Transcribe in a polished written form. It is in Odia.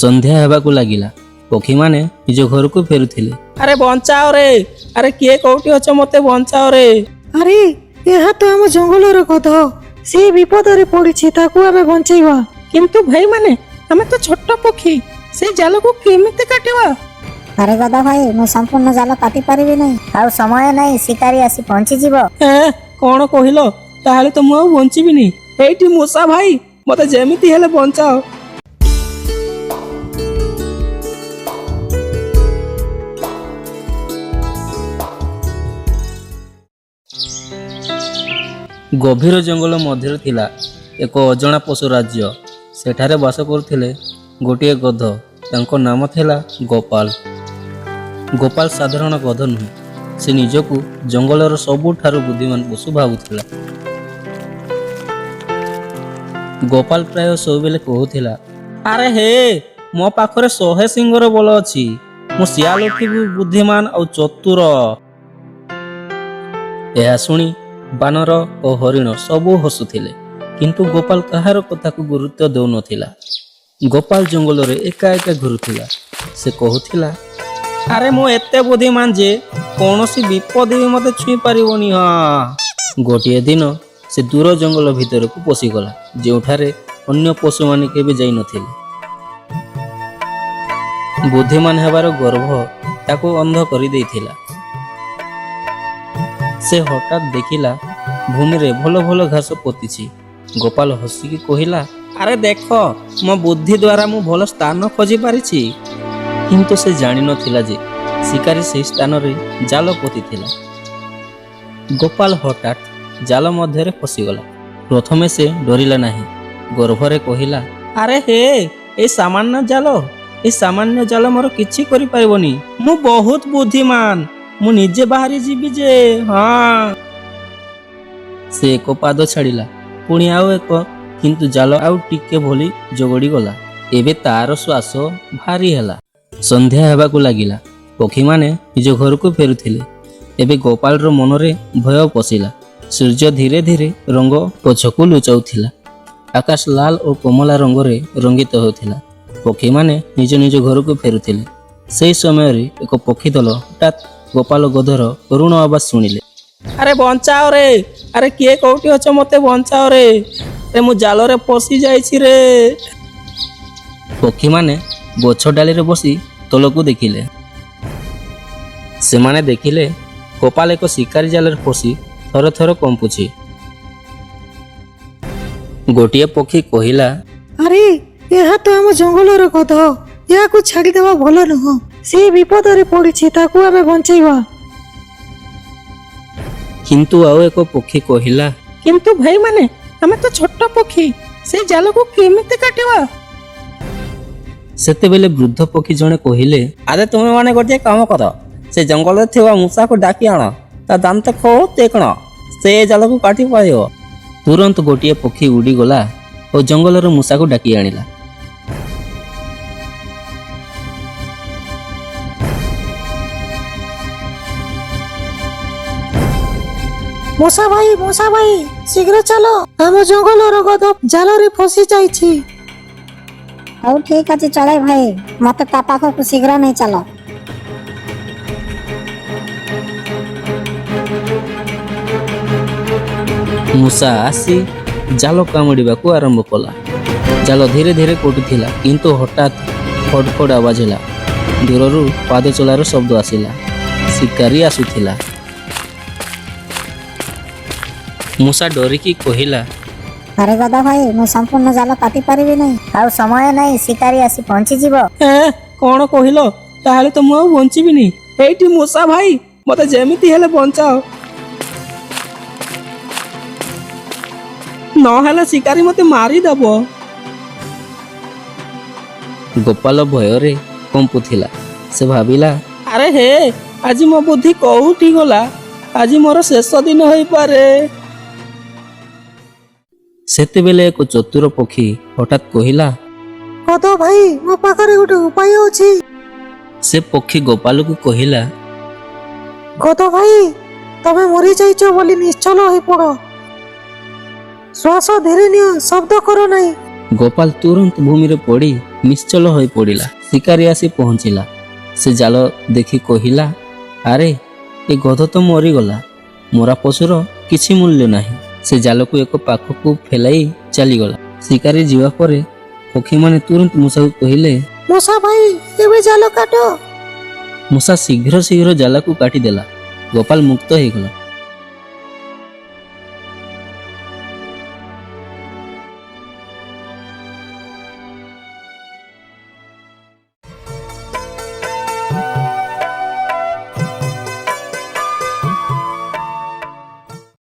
ସନ୍ଧ୍ୟା ହେବାକୁ ଲାଗିଲା। ପକ୍ଷୀମାନେ ନିଜ ଘରକୁ ଫେରୁଥିଲେ। ଆରେ ବଞ୍ଚାଅ ରେ! ଆରେ କିଏ କୋଉଠି ଅଛ, ମତେ ବଞ୍ଚାଅ ରେ! ଆରେ, ଏହା ତ ଆମ ଜଙ୍ଗଲର ଗଧ। ସେ ବିପଦରେ ପଡ଼ିଛି, ତାକୁ ଆମେ ବଞ୍ଚେଇବା। କିନ୍ତୁ ଭାଇମାନେ, ଆମେ ତ ଛୋଟ ପକ୍ଷୀ, ସେ ଜାଲକୁ କେମିତି କାଟିବା? ଆରେ ଗଧ ଭାଇ, ମୁଁ ସମ୍ପୂର୍ଣ୍ଣ ଜାଲ କାଟି ପାରିବି ନାହିଁ। ଆଉ ସମୟ ନାହିଁ, ଶିକାରୀ ଆସି ପହଞ୍ଚିଯିବ। ଏଁ, କଣ କହିଲ? ତାହେଲେ ତ ମୁଁ ଆଉ ବଞ୍ଚିବିନି। ଏଇଠି ମୂଷା ଭାଇ, ମତେ ଯେମିତି ହେଲେ ବଞ୍ଚାଅ। ଗଭୀର ଜଙ୍ଗଲ ମଧ୍ୟରେ ଥିଲା ଏକ ଅଜଣା ପଶୁ ରାଜ୍ୟ। ସେଠାରେ ବାସ କରୁଥିଲେ ଗୋଟିଏ ଗଧ। ତାଙ୍କ ନାମ ଥିଲା ଗୋପାଳ। ଗୋପାଳ ସାଧାରଣ ଗଧ ନୁହେଁ। ସେ ନିଜକୁ ଜଙ୍ଗଲର ସବୁଠାରୁ ବୁଦ୍ଧିମାନ ପଶୁ ଭାବୁଥିଲା। ଗୋପାଳ ପ୍ରାୟ ସବୁବେଳେ କହୁଥିଲା, ଆରେ ହେ, ମୋ ପାଖରେ 100 ସିଂହର ବଳ ଅଛି। ମୁଁ ଶିଆଳଠୁ ବି ବୁଦ୍ଧିମାନ ଆଉ ଚତୁର। ଏହା ଶୁଣି ବାନର ଓ ହରିଣ ସବୁ ହସୁଥିଲେ, କିନ୍ତୁ ଗୋପାଳ କାହାର କଥାକୁ ଗୁରୁତ୍ୱ ଦେଉନଥିଲା। ଗୋପାଳ ଜଙ୍ଗଲରେ ଏକା ଏକା ଘୁରୁଥିଲା। ସେ କହୁଥିଲା, ଆରେ, ମୁଁ ଏତେ ବୁଦ୍ଧିମାନ ଯେ କୌଣସି ବିପଦ ବି ମତେ ଛୁଇଁ ପାରିବନି। ହଁ। ଗୋଟିଏ ଦିନ ସେ ଦୂର ଜଙ୍ଗଲ ଭିତରକୁ ପଶିଗଲା, ଯେଉଁଠାରେ ଅନ୍ୟ ପଶୁମାନେ କେବେ ଯାଇନଥିଲେ। ବୁଦ୍ଧିମାନ ହେବାର ଗର୍ବ ତାକୁ ଅନ୍ଧ କରିଦେଇଥିଲା। ସେ ହଠାତ୍ ଦେଖିଲା, ଭୂମିରେ ଭଲ ଭଲ ଘାସ ପୋତିଛି। ଗୋପାଳ ହସିକି କହିଲା, ଆରେ ଦେଖ, ମୋ ବୁଦ୍ଧି ଦ୍ୱାରା ମୁଁ ଭଲ ସ୍ଥାନ ଖୋଜି ପାରିଛି। କିନ୍ତୁ ସେ ଜାଣିନଥିଲା ଯେ ଶିକାରୀ ସେହି ସ୍ଥାନରେ ଜାଲ ପୋତିଥିଲା। ଗୋପାଳ ହଠାତ୍ ଜାଲ ମଧ୍ୟରେ ଫସିଗଲା। ପ୍ରଥମେ ସେ ଡରିଲା ନାହିଁ। ଗର୍ବରେ କହିଲା, ଆରେ ହେ, ଏଇ ସାମାନ୍ୟ ଜାଲ, ଏଇ ସାମାନ୍ୟ ଜାଲ ମୋର କିଛି କରିପାରିବନି। ମୁଁ ବହୁତ ବୁଦ୍ଧିମାନ, ମୁଁ ନିଜେ ବାହାରି ଯିବି ଯେ। ହଁ। ସେ ଏକ ପାଦ ଛାଡ଼ିଲା, ପୁଣି ଆଉ ଏକ, କିନ୍ତୁ ଜାଲ ଆଉ ଟିକେ ଭଳି ଜଗଡ଼ି ଗଲା। ଏବେ ତାର ଶ୍ୱାସ ଭାରି ହେଲା। ସନ୍ଧ୍ୟା ହେବାକୁ ଲାଗିଲା। ପକ୍ଷୀମାନେ ନିଜ ଘରକୁ ଫେରୁଥିଲେ। ଏବେ ଗୋପାଳର ମନରେ ଭୟ ପଶିଲା। ସୂର୍ଯ୍ୟ ଧୀରେ ଧୀରେ ରଙ୍ଗ ପଛକୁ ଲୁଚାଉଥିଲା। ଆକାଶ ଲାଲ ଓ କମଳା ରଙ୍ଗରେ ରଙ୍ଗିତ ହେଉଥିଲା। ପକ୍ଷୀମାନେ ନିଜ ନିଜ ଘରକୁ ଫେରୁଥିଲେ। ସେହି ସମୟରେ ଏକ ପକ୍ଷୀ ଦଳ ହଠାତ୍ ଗୋପାଳ ଗଧର କରୁଣ ଆବାଜ ଶୁଣିଲେ। ଆରେ ବଞ୍ଚାଅ ରେ! ଆରେ କିଏ କୋଉଠି ଅଛ, ମତେ ବଞ୍ଚାଅ ରେ! ଆରେ, ମୁଁ ଜାଲରେ ଫସି ଯାଇଛି ରେ! ପକ୍ଷୀମାନେ ଗଛ ଡାଳିରେ ବସି ତଳକୁ ଦେଖିଲେ। ସେମାନେ ଦେଖିଲେ, ଗୋପାଳ ଏକ ଶିକାରୀ ଜାଲରେ ଫସି ଥର ଥର କମ୍ପୁଛି। ଗୋଟିଏ ପକ୍ଷୀ କହିଲା, ଆରେ, ଏହା ତ ଆମ ଜଙ୍ଗଲର ଗଧ। ଏହାକୁ ଛାଡ଼ିଦେବା ଭଲ ନୁହଁ। ସେ ବିପଦରେ ପଡ଼ିଛି, ତାକୁ ଆମେ ବଞ୍ଚେଇବା। କିନ୍ତୁ ଆଉ ଏକ ପକ୍ଷୀ କହିଲା, କିନ୍ତୁ ଭାଇମାନେ, ଆମେ ତ ଛୋଟ ପକ୍ଷୀ, ସେ ଜାଲକୁ କେମିତି କାଟିବା? ସେତେବେଳେ ବୃଦ୍ଧ ପକ୍ଷୀ ଜଣେ କହିଲେ, ଆରେ, ତୁମେ ମାନେ ଗୋଟିଏ କାମ କର। ସେ ଜଙ୍ଗଲରେ ଥିବା ମୂଷାକୁ ଡାକି ଆଣ। ତା ଦାନ୍ତ ଖୁବ୍ ତୀକ୍ଷ୍ଣ, ସେ ଏ ଜାଲକୁ କାଟି ପାରିବ। ତୁରନ୍ତ ଗୋଟିଏ ପକ୍ଷୀ ଉଡ଼ିଗଲା ଓ ଜଙ୍ଗଲର ମୂଷାକୁ ଡାକି ଆଣିଲା। ମୂଷା ଭାଇ, ମୂଷା ଭାଇ, ଶୀଘ୍ର ଚାଲ। ଆମ ଜଙ୍ଗଲର ଗଧ ଜାଲରେ ଫସି ଯାଇଛି। ହଉ, ଠିକ ଅଛି ଚଳେଇ ଭାଇ, ମତେ ତା ପାଖକୁ ଶୀଘ୍ର ନେଇ ଚାଲ। ମୂଷା ଆସି ଜାଲ କାମୁଡ଼ିବାକୁ ଆରମ୍ଭ କଲା। ଜାଲ ଧୀରେ ଧୀରେ କଟୁଥିଲା, କିନ୍ତୁ ହଠାତ୍ ଫଡ଼ ଫଡ଼ ଆବାଜ ହେଲା। ଦୂରରୁ ପାଦ ଚଲାର ଶବ୍ଦ ଆସିଲା। ଶିକାରୀ ଆସୁଥିଲା। ମୂଷା ଡରିକି କହିଲା, ଆରେ ଗଧ ଭାଇ, ମୁଁ ସମ୍ପୂର୍ଣ୍ଣ ଜାଲ କାଟି ପାରିବି ନାହିଁ। ଆଉ ସମୟ ନାହିଁ, ଶିକାରୀ ଆସି ପହଞ୍ଚିଯିବ। ଏଁ, କଣ କହିଲ? ତାହେଲେ ତ ମୁଁ ଆଉ ବଞ୍ଚିବିନି। ଏଇଠି ମୂଷା ଭାଇ, ମତେ ଯେମିତି ହେଲେ ବଞ୍ଚାଅ, ନହେଲେ ଶିକାରୀ ମତେ ମାରିଦବ। ଗୋପାଳ ଭୟରେ କମ୍ପୁଥିଲା। ସେ ଭାବିଲା, ଆରେ ହେ, ଆଜି ମୋ ବୁଦ୍ଧି କୋଉଠି ଗଲା? ଆଜି ମୋର ଶେଷ ଦିନ ହେଇପାରେ। ସେତେବେଳେ ଏକ ଚତୁର ପକ୍ଷୀ ହଠାତ୍ କହିଲା, ଗଧ ଭାଇ, ମୋ ପାଖରେ ଗୋଟେ ଉପାୟ ଅଛି। ସେ ପକ୍ଷୀ ଗୋପାଳକୁ କହିଲା, ଗଧ ଭାଇ, ତମେ ମରିଯାଇଛ ବୋଲି ନିଶ୍ଚଳ ହୋଇପଡ଼। ଶ୍ୱାସ ଧୀରେ ନିଅ, ଶବ୍ଦ କର ନାହିଁ। ଗୋପାଳ ତୁରନ୍ତ ଭୂମିରେ ପଡ଼ି ନିଶ୍ଚଳ ହୋଇ ପଡ଼ିଲା। ଶିକାରୀ ଆସି ପହଞ୍ଚିଲା। ସେ ଜାଲ ଦେଖି କହିଲା, ଆରେ, ଏ ଗଧ ତ ମରିଗଲା। ମରା ପଶୁର କିଛି ମୂଲ୍ୟ ନାହିଁ। ସେ ଜାଲକୁ ଏକ ପାଖକୁ ଫେଲାଇ ଚାଲିଗଲା। ଶିକାରୀ ଯିବା ପରେ ପକ୍ଷୀମାନେ ତୁରନ୍ତ ମୂଷାକୁ କହିଲେ, ମୂଷା ଭାଇ, ଏବେ ଜାଲ କାଟ। ମୂଷା ଶୀଘ୍ର ଶୀଘ୍ର ଜାଲକୁ କାଟିଦେଲା। ଗୋପାଳ ମୁକ୍ତ ହେଇଗଲା।